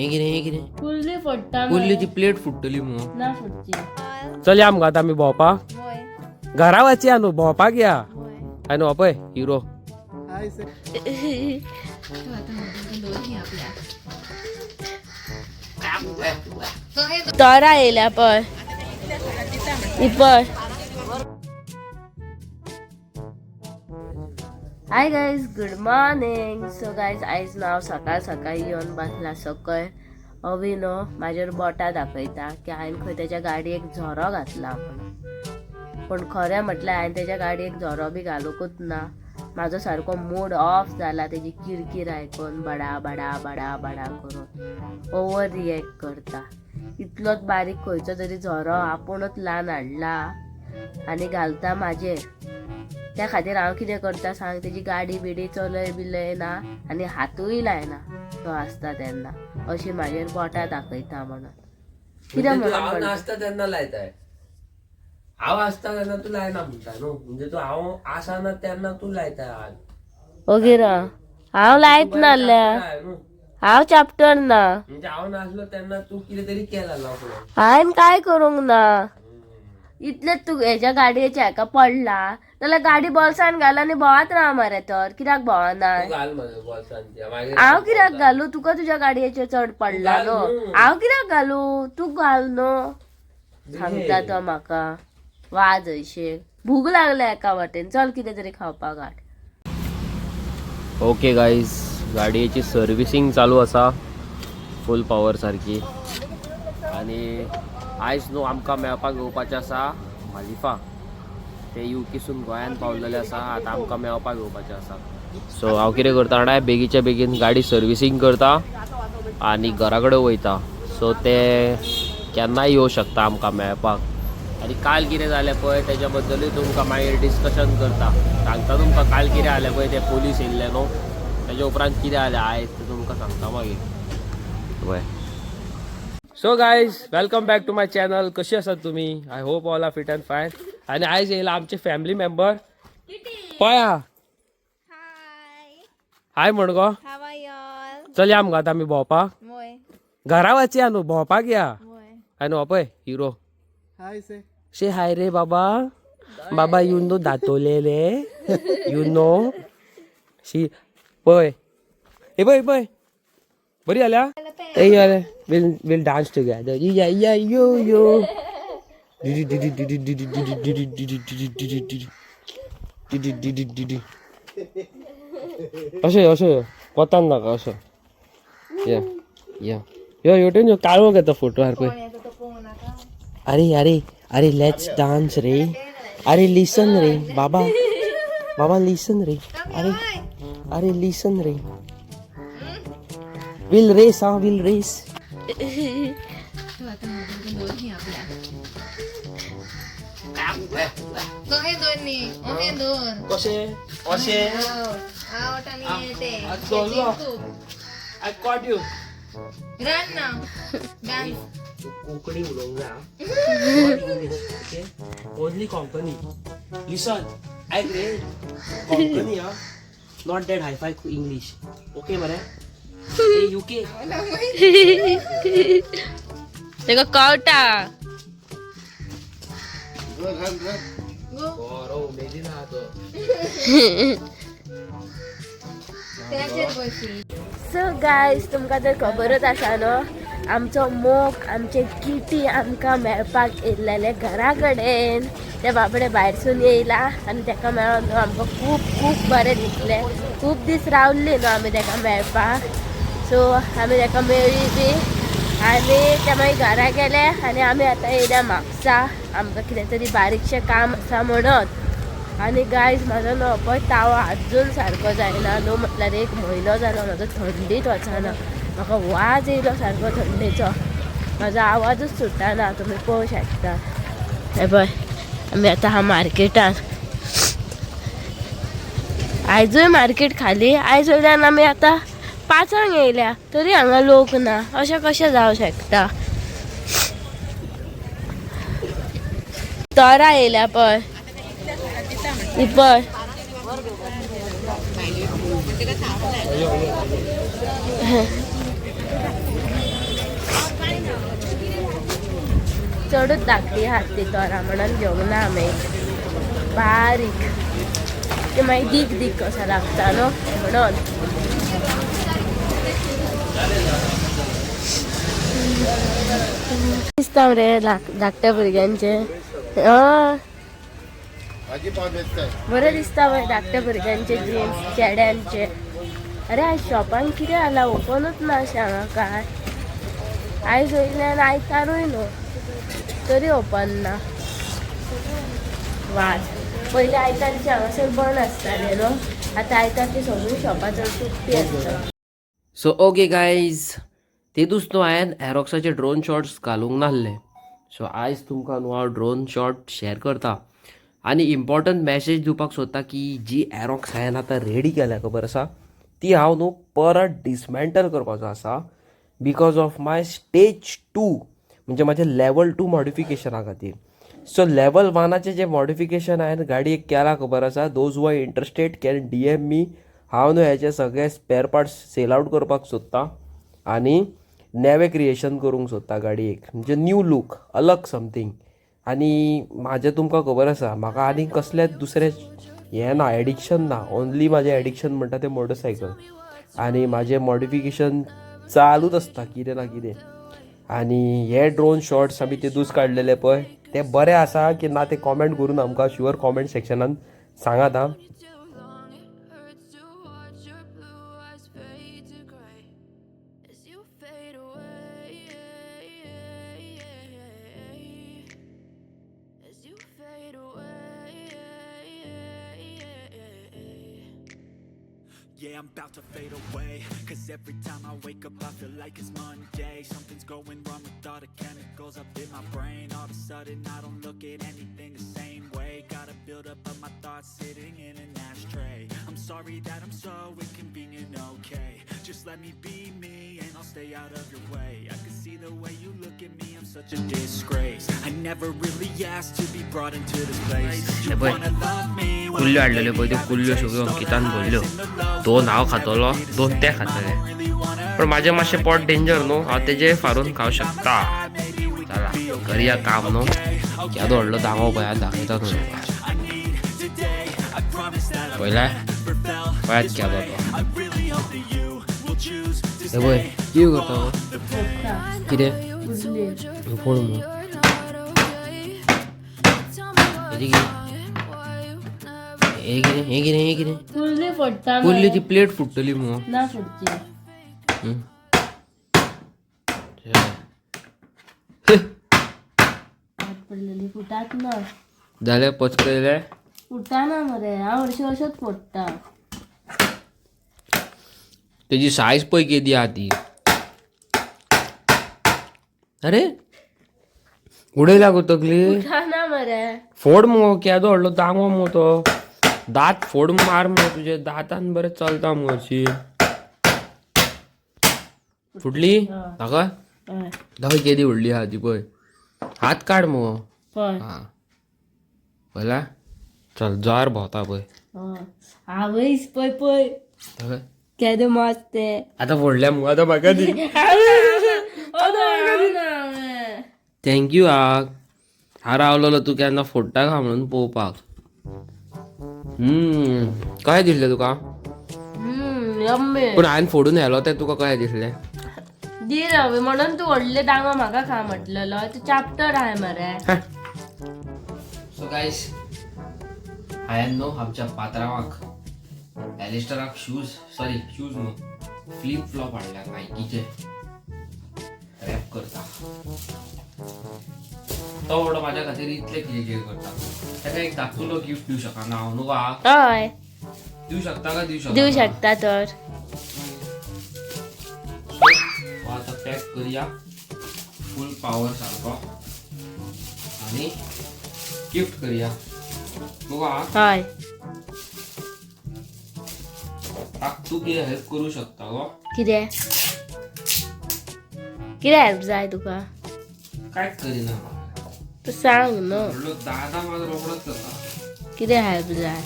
हें कितें हें कितें? कुल्ली फोडटा. कुल्ली ती प्लेट फुट्टली मगो. ना फुटची. चल या मगो आतां आमी भोंवपाक. घरा वचया न्हू, भोंवपाक या. आनी हो पळय हिरो. तोरा येयल्या पळय ही पळय. Hi guys, good morning. So guys, आयज न्हू हांव सकाळ सकाळी येवन बसला सकयल. अवी न्हू म्हाजेर बोटां दाखयता की हांवें खंय तेच्या गाडयेक झरो घातला म्हणून. पूण खरें म्हटल्यार हांवें तेच्या गाडयेक झरो बी घालुंकूच ना. म्हाजो सारको मूड ऑफ जाला तेजी किरकीर आयकून. बडा बडा बडा बडा करून ओवर रिएक्ट करता. इतलोच बारीक खंयचो तरी झरो आपुणूच ल्हान हाडला आनी घालता म्हाजेर. त्या खातीर हांव कितें करता सांग, तेजी गाडी बिडी चलय बिलय ना आनी हातूय लायना तो आसता तेन्ना. अशी म्हाजेर बोटां दाखयता म्हणून कितें म्हणजे तू म्हणून हांव म्हणटा? नासता तेन्ना लायताय, हांव आसता तेन्ना तूं लायना म्हणटा न्हू. म्हणजे तूं हांव आसना तेन्ना तूं लायता हात. ओगी राव, हांव लायत नासल्या. लाय न्हू. हांव चाप्टर ना. म्हणजे हांव नासलो तेन्ना तूं कितें तरी केला लफडो. हांवें काय करूंक ना. इतलें तूं हेज्या गाडयेच्या हेका पडला जाल्यार गाडी बोल्सान घाल आनी भोंवत राव मरे. तर कित्याक भोंवना? तूं घाल म्हज्या बोल्सान ती, मागीर हांव कित्याक घालू? तुका तुज्या गाडयेचेर चड पडला घाल न्हू. न्हू. हांव कित्याक घालू? तूं घाल न्हू. सांगता तो म्हाका वाज अशे. भूक लागल्या एका वाटेन, चल कितें तरी खावपाक हाड. ओके गाईज, गाडयेची सर्विसींग चालू आसा फूल पावर सारकी. आनी आयज न्हू आमकां मेळपाक येवपाचें आसा मालिफा. ते युकेसून गोंयान पावलेले आसा, आतां आमकां मेळपाक येवपाचें आसा. सो हांव कितें करता जाणा, बेगीच्या बेगीन गाडी सर्विसींग करता आनी घरा कडेन वयता. सो ते केन्नाय येवं शकता आमकां मेळपाक. आनी काल कितें जालें पळय तेच्या बद्दलूय तुमकां मागीर डिस्कशन करता, सांगता तुमकां. काल कितें जालें पळय, ते पोलीस येयल्ले न्हू, तेच्या उपरांत कितें जालें आयज तें तुमकां सांगता मागीर पळय. So guys, welcome back to my channel. कशी आसात तुमी? I hope all are fit and fine. आनी आयज येयला आमचे फॅमिली मेंबर पळया. हाय म्हण गो. How are y'all? चल या मगो आतां आमी भोंवपाक. मोय. घरा वचया न्हू, भोंवपाक या. मोय. आनी हो पळय हिरो. शे हाय रे बाबा. बाबा, you know दातोलेले, you know शी पळय हे पळय पळय बरी जाल्या. ए अरे, we'll dance together. Yeah yeah yo yo. DD DD DD DD DD DD DD DD DD DD DD DD DD. अशें अशें कोतान नाका अशें. या या यो हेवटेन यो, काळोख येता फोटो पळय. अरे अरे अरे, let's dance रे. अरे लिसन रे बाबा, बाबा लिसन रे. अरे अरे लिसन रे. We'll race हा, we'll race. कहे दोन्ही ओहे दोन. कशें अशें. आवट आणि ते. I caught you. Run ना, डान्स. कोंकणी उलोवंक जाय, English, okay? Only Konkani. Listen, आयक रे, कोंकणी हा, not that hi-fi English, okay मरे युके? तेका कळटा. बरो उमेदीन आहा तो. त्याचेर बशी. सो गायज, तुमकां तर खबरच आसा न्हू, आमचो मोग, आमचे किटी आमकां मेळपाक येयल्लेले घरा कडेन. ते बाबडे भायरसून येयला आनी तेका मेळोन न्हू आमकां खूब खूब बरें दिसलें. खूब दीस रावल्ले न्हू आमी तेका मेळपाक. सो आमी तेका मेळ्ळी बी आनी ते मागीर घरा गेले आनी आमी आतां येयल्या म्हापसा, आमकां कितें तरी बारीकशें काम आसा म्हणत. आनी गायज, म्हाजो न्हू पळय तावो आजून सारको जायना न्हू, म्हटल्यार एक म्हयनो जालो म्हाजो थंडीत वचना. म्हाका वाज येयलो सारको थंडेचो, म्हाजो आवाजूच सुटना, तुमी पळोवंक शकता. हे पळय, आमी आतां आहा मार्केटान. आयजूय मार्केट खाली. आयज वयल्यान आमी आतां 5 येयल्या तरी हांगा लोक ना. अशें कशें जावं शकता? तोरा येयल्या पळय ही पळय. चडूच धाकटी आहात ती तोरां म्हणून घेवंक ना आमी. बारीक ती मागीर दीक दीक कशें लागता न्हू म्हणून. दिसता मरे धाकट्या भुरग्यांचे. हय बरें दिसता पळय धाकट्या भुरग्यांचे जिन्स चेड्यांचे. अरे आयज शॉपान कितें जाला, ओपनूच ना अशें हांगा काय. आयज वयल्यान आयतारूय न्हू तरी ओपन ना. वाज पयलीं आयतारचे हांगासर बंद आसताले न्हू, आतां आयतारची सगळीं शॉपां चड उक्ती आसता. सो ओके गायज, तेदूस न्हू हांवें एरोक्साचे ड्रोन शॉट्स घालूंक नासले. सो आयज तुमकां न्हू हांव ड्रोन शॉट शेअर करता आनी इम्पॉर्टंट मॅसेज दिवपाक सोदता की जी एरोक्स हांवें आतां रेडी केल्या खबर आसा ती हांव न्हू परत डिसमेंटल करपाचो आसा because of my stage 2 म्हणजे म्हाजें लेवल 2 मॉडिफिकेशना खातीर. सो लेवल 1आचें जें मॉडिफिकेशन हांवें गाडयेक केलां खबर आसा, those who are interested can DM me. हांव न्हू हेचे सगळे स्पेर पार्ट्स सेल आउट करपाक सोदतां आनी नवें क्रिएशन करूंक सोदता गाडयेक, म्हणजे न्यू लूक अलग समथींग. आनी म्हाजें तुमकां खबर आसा म्हाका आनीक कसलेंच दुसरें हें ना, एडिक्शन ना. ओनली म्हाजें एडिक्शन म्हणटा तें मोटरसायकल आनी म्हाजें मॉडिफिकेशन चालूच आसता कितें ना कितें. आनी हे ड्रोन शॉट्स आमी ते दूस काडलेले पळय ते बरे आसा की ना ते कॉमेंट करून आमकां शुअर कॉमेंट सेक्शनान सांगात आं. Too long, it hurts to watch your blue eyes fade to gray as you fade away. As you fade away. Yeah, I'm about to fade away. Cause every time I wake up, I feel like it's Monday. Something's going wrong with all the chemicals up in my brain. All of a sudden, I don't look at anything the same way. Gotta build up of my thoughts sitting in an ashtray. I'm sorry that I'm so inconvenient, okay? Just let me be me and I'll stay out of your way. I can see the way you look at me, I'm such a disgrace. I never really asked to be brought into this place. You हे पळय, wanna love me? Well, कुल्ल्यो हाडलेल्यो पळय त्यो कुल्ल्यो सगळ्यो अंकितान भरल्यो. दोन हांव खातलो, दोन ते खातले, पण म्हाजें मातशें पोट डेंजर न्हू, हांव तेजे फारून खावं शकता. चला करया काम न्हू. केदो व्हडलो दांगो पळय, दाखयता तुमकां. पयल्या पळयात केदो तो. हे पळय कितें करता गो, कितें फोड मगो. हेजी कितें, हे कितें, हे कितें, हे कितें? कुल्ली फोडटा. कुल्ली ती प्लेट फुट्टली मुगो. ना फुटची. हात पडलेली फुटात ना. जालें पचकयलें. फुटाना मरे, हांव हरशीं अशेंच फोडटा. तेजी सायज पळय केदी आहा ती. अरे उडयला गो तकली. फुटाना मरे. फोड मुगो, केदो व्हडलो दांगो मुगो तो. दांत फोड मार मुगो, तुजे दांतान बरें चलता मुगो हरशीं. फुटली दाखय. हय. दाखय केदी व्हडली आहा ती पळय. हात काड मुगो. पळय. आं पळयला, चल जार भोंवता पळय. हय आवयस, पळय पळय. दाखय. केदे मस्त ते. आतां फोडल्या मुगो, आतां म्हाका दी. Thank you. आ हांव रावलेलो तूं केन्ना फोडटा काय म्हणून पळोवपाक. कशें दिसलें तुका? यम्मी. पूण हांवें फोडून व्हेलो तें तुका कशें दिसलें? दी रवी म्हणून तूं व्हडले दांगो म्हाका खा म्हटलेलो, तूं चाप्टर आहाय मरे. सो गायस, हांवें न्हू आमच्या पात्रांवाक एलिस्टराक शूज, सॉरी शूज न्हू, फ्लीप फ्लॉप हाडल्या नायकीचे. रॅप करता तो व्हडलो म्हाज्या खातीर इतलें कितें कितें करता. ताका एक धाकटुलो गिफ्ट दिवं शकना हांव न्हू गा? हय. दिवं शकता का दिवं शकना? दिवं शकता तर. सो आतां पॅक करया फूल पावर सारको आनी गिफ्ट करया मुगो. हय. तूं कितें हेल्प करूं शकता गो? कितें कितें हेल्प जाय तुका? कांयच करिना. तूं सांग न्हू. व्हडलो दादा म्हाजो रोखडोच जाता. कितें हेल्प जाय?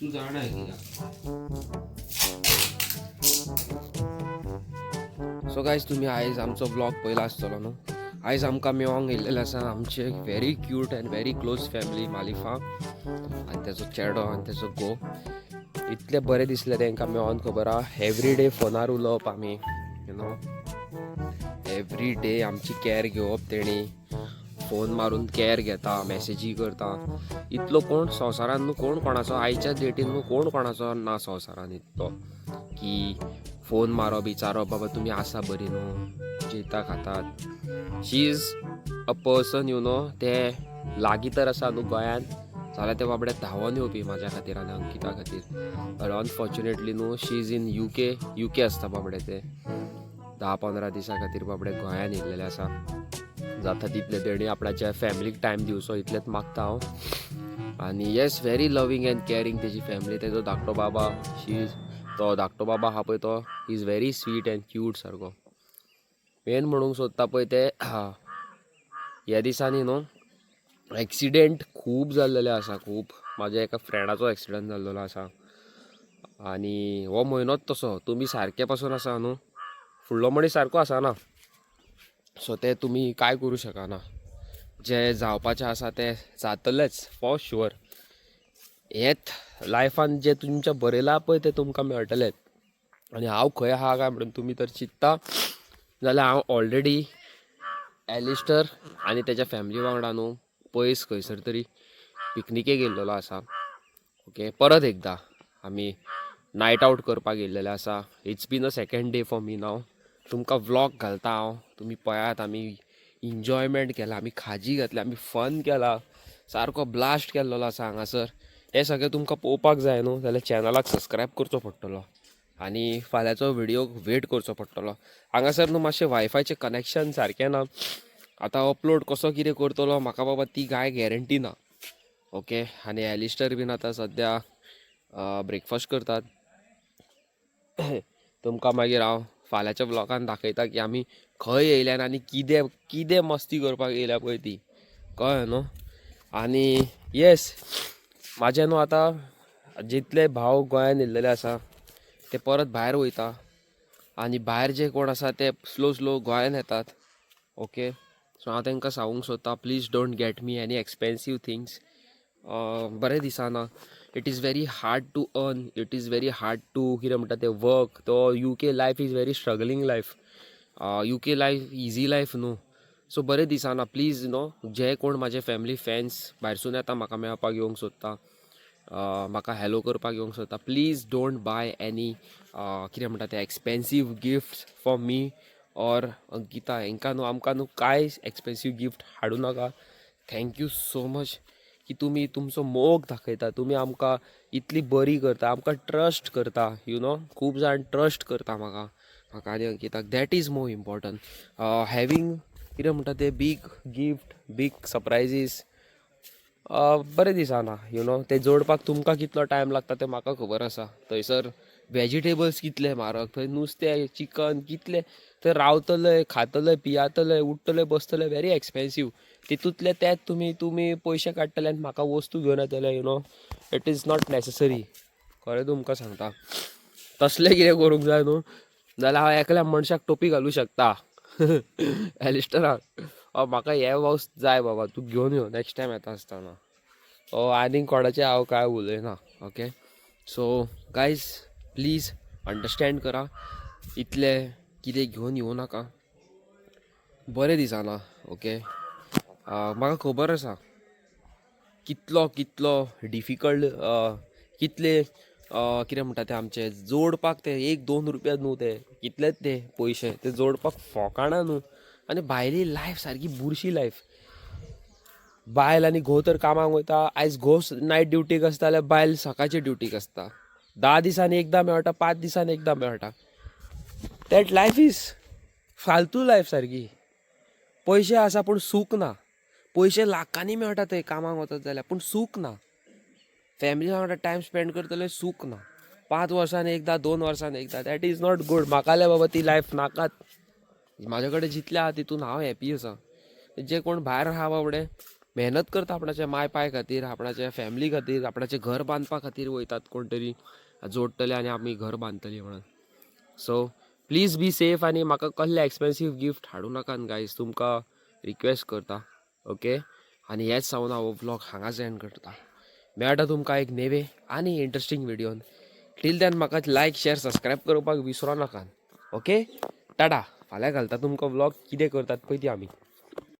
तूं जाणा कित्याक. सो गायज, तुमी आयज आमचो व्लॉग पयला आसतलो न्हू. आयज आमकां मेळोंक येयल्लेलें आसा आमचे very cute and very close family Malifa आनी तेजो चेडो आनी तेजो घोव. इतले बरें दिसलें तांकां मेळोन, खबर आहा. एवरी डे फोनार उलोवप आमी, you know, every day आमची कॅर घेवप. तेणी फोन मारून कॅर घेता, मॅसेजी करता. इतलो कोण संवसारान न्हू कोण कोणाचो, आयच्या डेटीन न्हू कोण कोणाचो ना संवसारान इतलो की फोन मारप, विचारप, बाबा तुमी आसा बरी न्हू, जेता खातात. She is a person, you know, ते लागीं तर आसा न्हू गोंयान जाल्यार ते बाबडे धांवोन येवपी म्हाज्या खातीर आनी अंकिता खातीर. बट अनफॉर्च्युनेटली न्हू, she is in UK. UK आसता बाबडे ते. 10-15 दिसां खातीर बाबडे गोंयान येयल्लेले आसा. जाता तितले तेणी आपणाच्या फॅमिलीक टायम दिवचो, इतलेंच मागता हांव. आनी yes, very loving and caring तेजी फॅमिली. तेजो धाकटो बाबा, शी is, तो धाकटो बाबा आहा पळय, तो is very sweet and cute सारको. मेन म्हणूंक सोदता पळय ते, ह्या दिसांनी न्हू एक्सिडेंट खूब जाल्लेले आसा, खूब. म्हाज्या एका फ्रेंडाचो एक्सिडंट जाल्लेलो आसा आनी हो म्हयनोच तसो. तुमी सारके पासून आसा न्हू, फुडलो मनीस सारको आसना. सो ते तुमी कांय करूं शकना. जे जावपाचें आसा तें जातलेंच फॉर शुअर. हेत लायफान जें तुमच्या बरयलां पळय, तें तुमकां मेळटलेंच. आनी हांव खंय आहा काय म्हणून तुमी तर चिंत्ता जाल्यार, हांव ऑलरेडी एलिस्टर आनी तेच्या फॅमिली वांगडा न्हू पयस खंयसर तरी पिकनिकेक गेल्लेलो आसा. ओके, परत एकदां आमी नायट आवट करपाक गेल्लेले आसा. It's been a second day for me now. तुमकां व्लॉग घालता हांव, तुमी पळयात. आमी इन्जॉयमेंट केला, आमी खाजी घातली, आमी फन केला, सारको ब्लास्ट केल्लो आसा हांगासर. हें सगळें तुमकां पळोवपाक जाय न्हू जाल्यार चॅनलाक सबस्क्रायब करचो पडटलो आनी फाल्यांचो व्हिडियो वेट करचो पडटलो. हांगासर न्हू मातशें वायफायचें कनेक्शन सारकें ना. आतां अपलोड कसो कितें करतलो म्हाका बाबा ती कांय गॅरंटी ना. ओके, आनी एलिस्टर बीन आतां सद्या ब्रेकफास्ट करतात. तुमकां मागीर हांव फाल्यांच्या व्लॉगान दाखयता की आमी खंय येयल्यान आनी कितें कितें मस्ती करपाक येयल्या पळय ती, कळ्ळें न्हू. आनी येस, म्हाजें न्हू आतां जितले भाव गोंयान येयल्लेले आसा ते परत भायर वयता आनी भायर जे कोण आसा ते स्लो स्लो गोंयान येतात. ओके, सो हांव तांकां सांगूंक सोदता, please don't get me any expensive things. बरें दिसना. It is very hard to earn, it is very hard to, कितें म्हणटा तें, वर्क. तो UK life is very struggling life. UK life easy life न्हू. सो बरें दिसना. प्लीज न्हू, जे कोण म्हाजे फॅमिली फॅन्स भायरसून येता, म्हाका मेळपाक येवंक सोदता, म्हाका हॅलो करपाक येवंक सोदता, प्लीज don't bye any, कितें म्हणटा तें, expensive gifts for me or Ankita. हेंकां न्हू, आमकां न्हू कांय एक्सपेन्सीव गिफ्ट हाडूं नाका. Thank you so much की तुमी तुमचो मोग दाखयता, तुमी आमकां इतली बरी करता, आमकां ट्रस्ट करता. You know, खूब जाण ट्रस्ट करता म्हाका म्हाका आनी अंकिताक. That is more important. Having, कितें म्हणटा तें, बीग गिफ्ट, बीग सरप्रायजीस बरें दिसना. You know, ते जोडपाक तुमकां कितलो टायम लागता तें म्हाका खबर आसा. थंयसर वेजिटेबल्स कितले म्हारग, थंय नुस्तें, चिकन कितलें. थंय रावतले, खातले, पियातले, उठ्ठले, बसतले, व्हेरी एक्सपेन्सीव. तितूंतले तेच तुमी तुमी पयशे काडटले आनी म्हाका वस्तू घेवन येतले. You know, it is not necessary. खरें तुमकां सांगता, तसलें कितें करूंक जाय न्हू जाल्यार हांव एकल्या मनशाक टोपी घालूं शकता, एलिस्टराक. म्हाका हे वस्त जाय बाबा, तूं घेवन यो नेक्स्ट टायम येता आसतना. आनीक कोणाचें हांव कांय उलयना. Okay, so guys, please understand करा. इतलें कितें घेवन येवं नाका, बरें दिसना. ओके, म्हाका खबर आसा कितलो कितलो डिफिकल्ट, कितले, कितें म्हणटा तें, आमचें जोडपाक ते 1-2 रुपया न्हू, ते कितलेच ते पयशे ते जोडपाक फोकाणां न्हू. आनी भायली लायफ सारकी बुरशी लायफ. बायल आनी घोव तर कामाक वयता. आयज घोव नायट ड्युटीक आसता जाल्यार बायल सकाळचे ड्युटीक आसता. 10 दिसांनी एकदां मेळटा, 5 दिसांनी एकदां मेळटा. That life is फालतू लायफ सारकी. पयशे आसा पूण सूख ना. पयशे लाखांनी मेळटा थंय कामाक वचत जाल्यार, पूण सूख ना. फॅमिली वांगडा टायम स्पेंड करतले, सूख ना. 5 वर्सांनी एकदां, 2 वर्सांनी एकदां. That is not good. म्हाका जाल्यार बाबा ती लायफ नाकात. म्हाजे कडेन जितलें आहा तितून हांव हॅपी आसा. जे कोण भायर आहा बाबडे मेहनत करता आपणाच्या माय पाय खातीर, आपणाच्या फॅमिली खातीर, आपणाचें घर बांदपा खातीर वयतात. कोण तरी जोडटले आनी आमी घर बांदतली म्हणून. So please. Please be safe आनी म्हाका कसले एक्सपेन्सीव गिफ्ट हाडूं नाकात गायज, तुमकां रिक्वेस्ट करता. ओके, आनी हेच सावन हांव व्लॉग हांगाच एंड करता. मेळटा तुमकां एक नेवे आनी इंट्रस्टींग व्हिडियोन. टील then म्हाका लायक शेअर सबस्क्रायब करपाक विसरो नाकात. ओके, टाटा. फाल्यां घालता तुमकां व्लॉग, कितें करतात पळय ती आमी.